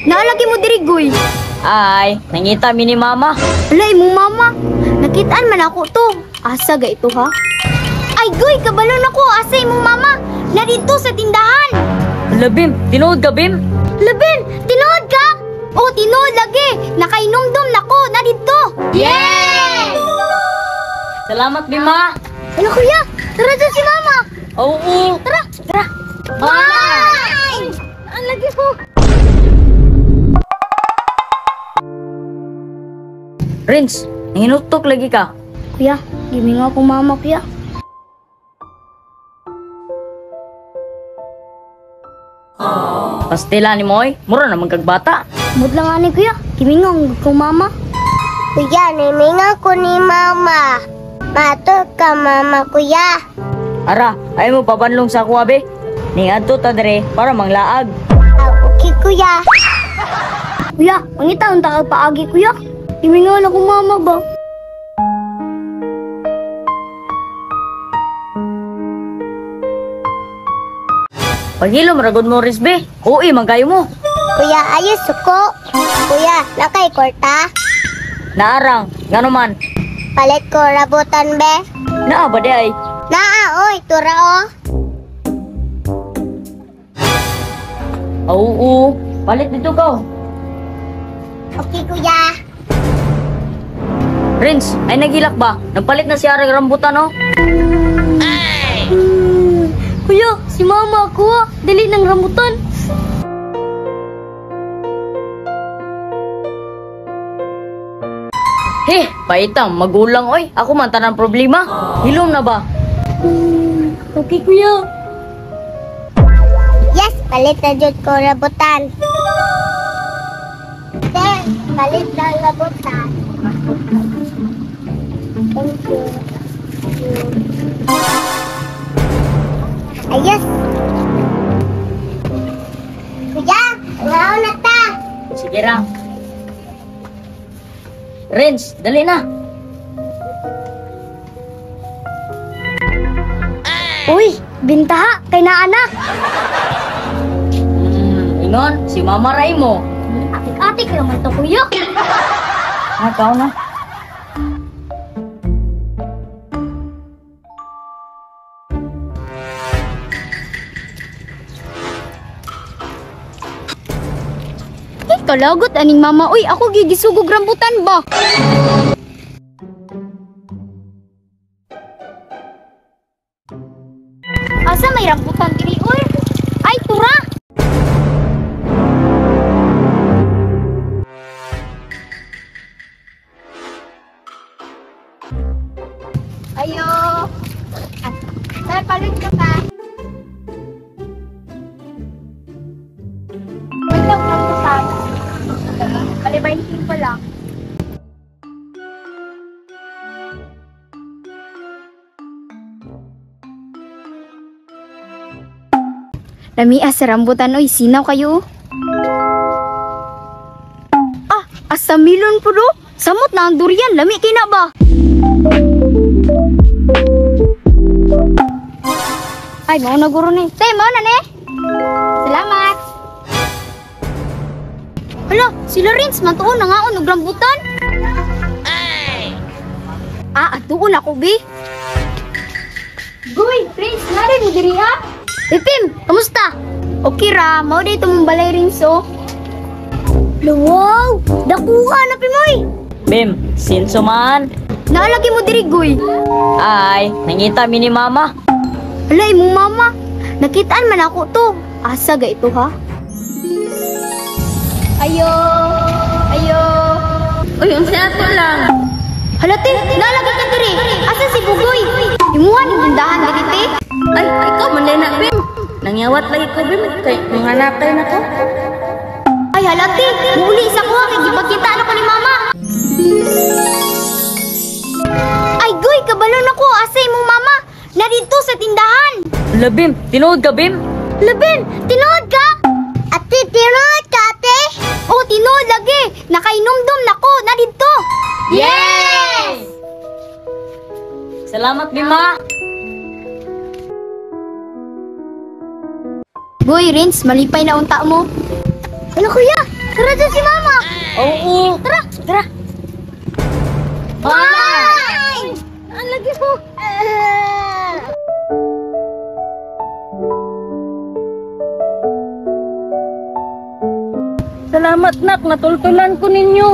Naalagi mo diri, Goy. Ay, nangita mi ni mama. Ala, imong mama. Nakitaan man ako to. Asa ga ito ha? Ay, Goy, kabalo na ko. Asa imong mama? Na dito sa tindahan. Hala, Bim, tinuod ka, Bim? Labin, tinuod ka? Oh, tinuod lagi. Nakainumdum na ko. Na dito. Yes! Salamat, Bim, ha. Ano, kuya? Tara dyan si mama. Oo. Tara. Tara. Bye! Ang lagi ko. Renz, nanginutok lagi ka. Kuya, gimingaw ko mama, kuya. Pastila ni Moy, mura naman kag bata. Mud lang ani, kuya. Gimingaw ko mama. Kuya, nimingaw ko ni mama. Matod ka, mama, kuya. Ara, ay mo pabanlong sa kuha, be. Ning adto ta dere para manglaag. Ah, okay, kuya. Kuya, mangita unta kag paagi, kuya. Gimingaw na ko mama ba? Pagilom ra gud mo, Renz, be. Uy, man kayo mo. Kuya, ayos suko. Kuya, nakay kwarta. Naarang, ngano man. Palit ko rabutan, be. Naa ba di ay? Naa, oy, tura o. Oo, palit dito ka. Okay, kuya. Renz, ay nagilak ba? Nagpalit na si Arang rambutan, oh. Kuya, si mama ako, ah. Dali ng rambutan. He, paitang, magulang, oy. Ako man tanang problema. Hilom na ba? Okay, kuya. Yes, palit na jud ko rambutan. Te, palit na rambutan. Thank you. Ayos. Kuya, ngaon na ta. Sige ra. Renz, dali na. Uy, bintaha kay naa na. Ingon, si mama ray mo. Atik-atik raman to, kuya. Ah, kao na. Eh, kalagot aning mama. Uy, ako gigisugog rambutan ba? Asa may rambutan diri, uy? Ay, tura! Ayo. Sir, palit ka pa. Wait lang, rambutan. Kalibayin pa lang. Lamia sa rambutan, oy, sinaw kayo. Ah, asa milon po do? Samot na ang durian, lami kay na ba? Ay, mao na guro ni. Te, mao na ni. Salamat. Hala, sila Renz, mantuon na ngaon og rambutan. Ay! Ah, atuon ako, bi. Goy, Renz, nari mo diri ha? Pipim, kamusta? Okay ra, mao day tumong balay Renz, oh. Wow, dakuha na Pimoy. Bim, sinso man. Naalagi mo diri, Goy. Ay, nangita mi ni mama. Hala, imong mama. Nakitaan man ako to. Asa ga ito ha? Ayo, ayo. Uy, unsa ato lang? Hala, te, naalagi ka diri. Asa si Bugoy? Imuha ning tindahan diri, te. Ay, ikaw man na, Bim. Nangyawat lagi ko, Bim. Kay mga nakay na ko. Ay, hala, te. Muuli sa kuha kay gipagkita na ko ni mama. Ay, Goy, kabalo na ko. Asa imong mama? Na dito sa tindahan. Hala, Bim, tinuod ka, Bim? Labin, tinuod ka? Ate, tinuod ka, ate. Oh, tinuod lagi. Nakainumdum na ko na dito. Yes! Salamat, Bim, ha. Goy, Renz, malipay na unta mo. Ano kuya? Tara dyan si mama. Oo. Tara. Tara. Ay! Ang lagi mo. Salamat nak, natultulan ko ninyo.